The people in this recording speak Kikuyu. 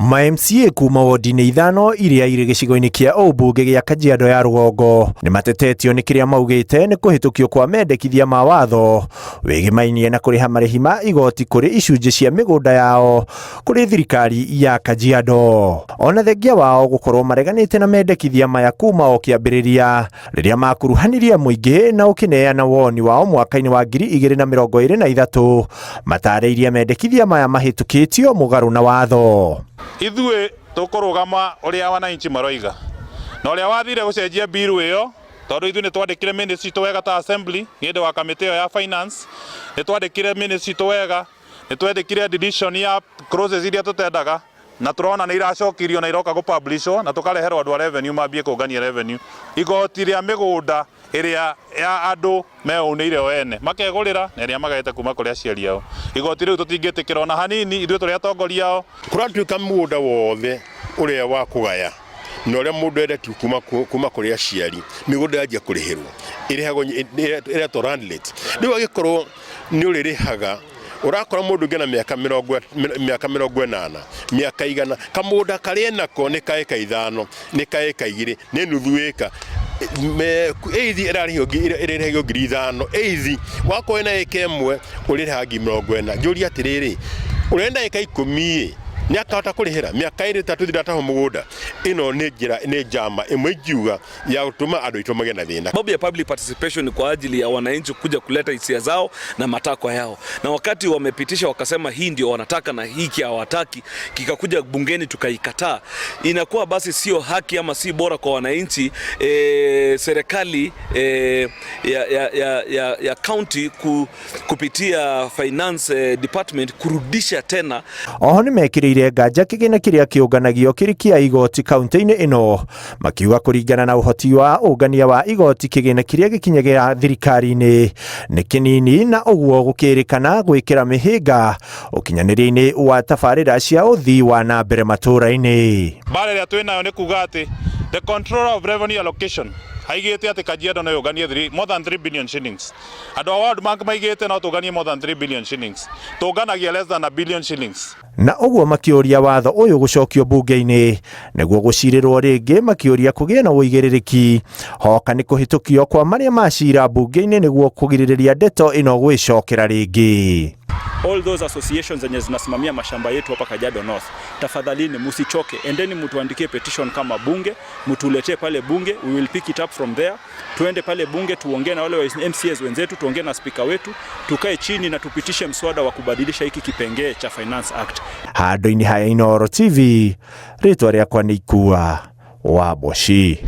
Ma MCA kuma wodi-inĩ ithano iria irĩ gĩcigo-inĩ kĩa ũmbunge gĩa Kajiado ya rũgongo nĩ matetetio nĩ kĩrĩa maugĩte nĩ kũhĩtũkio kwa mendekithia ma watho wĩgĩmainie na kũrĩha marĩhi ma igoti kũrĩ icunjĩ cia mĩgũnda yao kũrĩ thirikari ya Kajiado. Ona thengia wao gũkorwo mareganĩte na mendekithia maya kuma o kĩambĩrĩria rĩrĩa makuruhanirie mũingĩ na ũkĩneana woni wao mwaka-inĩ wa 2023, matarĩirie mendekithia maya mahĩtũkĩtio mũgarũ na watho. Ithuĩ tũkũrũgama ũrĩa wananchi maroiga na ũrĩa wathire gũcenjia bill ĩyo, tondũ ithuĩ nĩ twandĩkire minutes citũ wega ta assembly nĩ wa kamĩtĩ ĩyo ya finance. Nĩ twandĩkire minutes citũ wega, nĩ twandĩkire deletion ya clauses iria tũtendaga, na tũrona nĩ iracokirio na iroka gũpublishwo na tũkareherwo andũ a revenue mambie kũngania revenue. Igoti rĩa mĩgũnda ĩrĩa ya andũ meũnĩire o ene makegũrĩra na ĩrĩa magaĩte kuma kũrĩ aciari ao, igoti rĩu tũtingĩtĩkĩra ona hanini. Ithuĩ tũrĩ atongoria ao. Kũratuĩka mũgũnda wothe ũrĩa wa kũgaya na ũrĩa mũndũ endetie kuma kũrĩ aciari, mĩgũnda yanjia kũrĩhĩrwo, ĩrĩhagwo, ĩretwo land rate. Rĩu angĩkorwo nĩ ũrĩrĩhaga, ũrakora mũndũ ũngĩ na mĩaka 80, mĩaka 100, kamũgũnda karĩa enako nĩ ka ĩka 5, nĩ ka ĩka 2, nĩ nuthu ĩka. Eithi ĩrarĩhagio 5,000. Eithi wakorwo na ĩka 1 ũrĩrĩhaga 40,000. Njũria atĩrĩrĩ, ũrenda ĩka 10 ĩ nĩ akahota kũrĩhĩra mĩaka 2, 3 thiratahwo mũgũnda? Ĩno nĩ njĩra, nĩ njama ĩmwe ingiuga ya gũtũma andũ aitũ magĩe na thĩna. Sababu ya public participation ni kwa ajili ya wananchi kuja kuleta hisia zao na matakwa yao, na wakati wamepitisha wakasema hii ndio wanataka na hiki hawataki, kikakuja bungeni tukaikataa, inakuwa basi sio haki ama si bora kwa wananchi serikali ya county kupitia finance department kurudisha tena. Oho nĩ mekĩrĩire nganja kĩgĩna kĩrĩa kĩũnganagio kĩrĩ kĩa igoti kaunti-inĩ ĩno, makiuga kũringana na ũhoti wa ũngania wa igoti, kĩgĩna kĩrĩa gĩkinyagĩra thirikari-inĩ nĩ kĩnini, na ũguo gũkĩrĩkana gwĩkĩra mĩhĩnga ũkinyanĩria-inĩ wa tabarĩra cia ũthii wa na mbere matũũra-inĩ. Mbara ĩrĩa twĩ nayo nĩ kuga atĩ the Controller of Revenue Allocation aigĩte atĩ Kajiado no yũnganie more than 3 billion shillings. Andũ a World Bank maigĩte no tũnganie more than 3 billion shillings. Tũnganagia less than a billion shillings. Na ũguo makĩũria watho ũyũ gũcokio mbunge-inĩ nĩguo gũcirĩrwo rĩngĩ, makĩũria kũgĩe na ũigĩrĩrĩki hoka nĩ kũhĩtũkio kwa marĩa macira mbunge-inĩ nĩguo kũgirĩrĩria ndeto ĩno gwĩcokera rĩngĩ. All those associations zenye zinasimamia mashamba yetu hapa Kajiado North, tafadhalini msichoke, endeni mtuandikie petition kama bunge, mtuletee pale bunge, we will pick it up from there. Tuende pale bunge tuongee na wale wa MCAs wenzetu, tuongee na spika wetu, tukae chini na tupitishe mswada wa kubadilisha hiki kipengee cha Finance Act. Handũ-inĩ ha Inooro TV, rĩtwa rĩakwa nĩ Ikua wa Boshi.